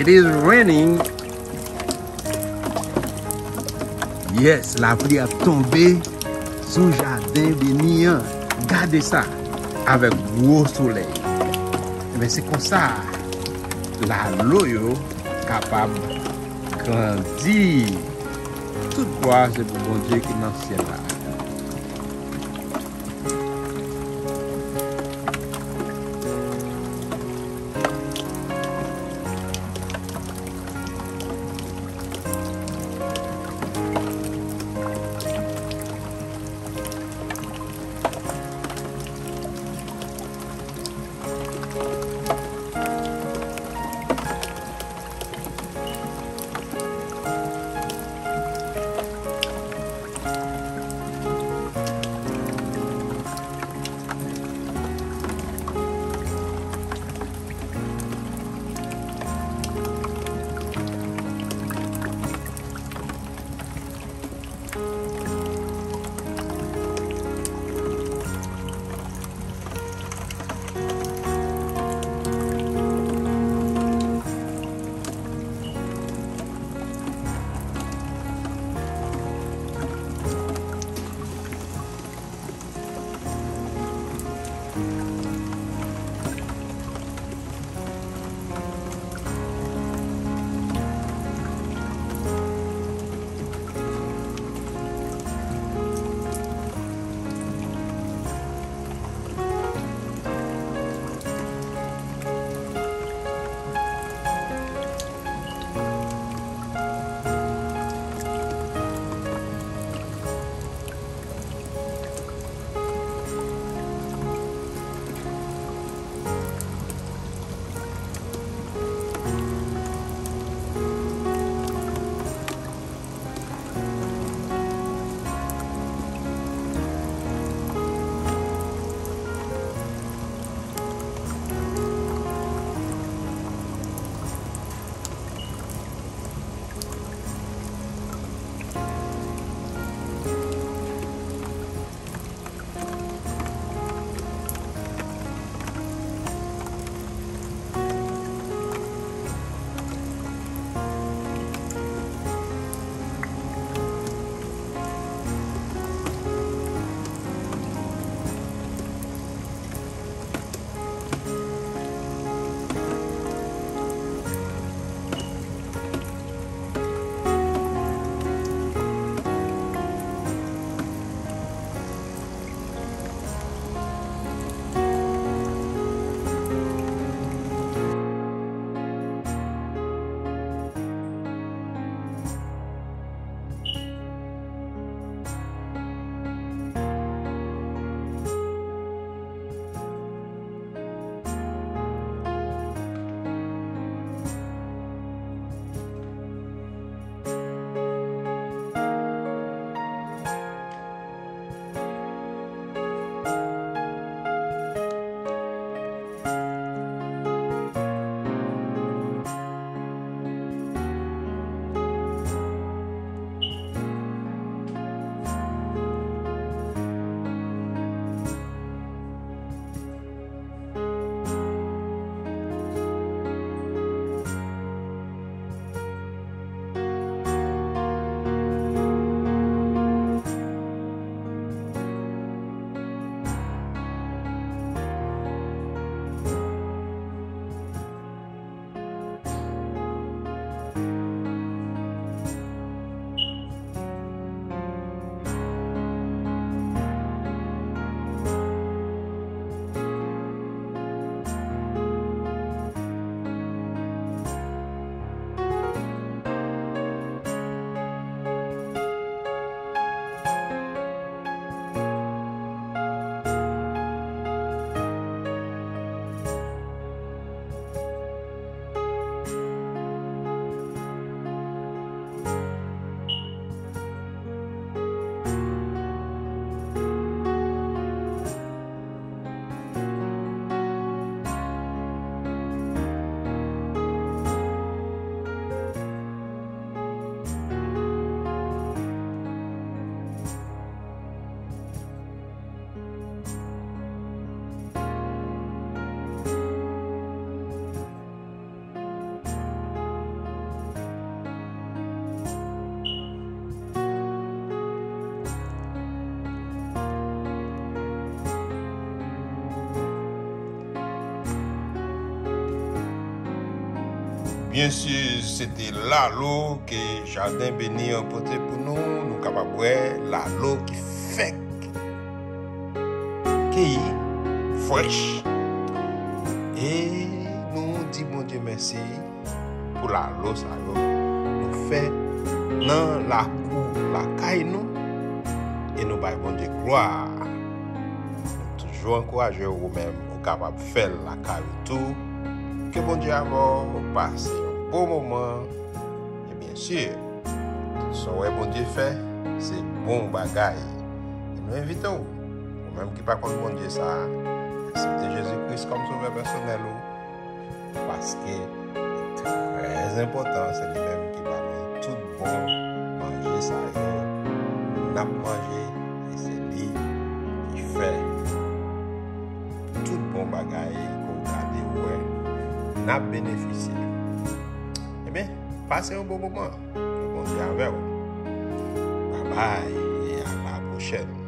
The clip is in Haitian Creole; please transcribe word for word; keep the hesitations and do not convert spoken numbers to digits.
It is raining. Yes, lapli ap tonbe sou jaden beni an. Gade sa, avèk gwo solèy. Men se konsa lalo yo kapab grandi. Tout glwa se pou Bondye ki nan syèl la. Byen si, se te lalo ke Jaden Beni an pote pou nou. Nou kapab wè lalo ki fèk keyi, frèch. E nou di Bondye mèsi pou lalo sa yo nou fè nan lakou lakay nou, e nou bay Bondye glwa. Nou toujou ankouraje w, ou menm, ou kapab fè l lakay ou tou. Ke Bondye avè w, pase yon bon moman. E byen si, sa w wè Bondye fè, se bon bagay. E nou envite w, ou menm ki pa konn Bondye sa a, aksepte Jezi Kris kòm sovè pèsonèl ou, paske li trè enpòtan, se li menm ki ba nou tout bon manje sa yo n ap manje, e se li ki fè tout bon bagay ke w gade, w wè, n ap benefisye. Ebyen, pase yon bon moman. Ke Bondye avè w. Babay, e a la pwochèn.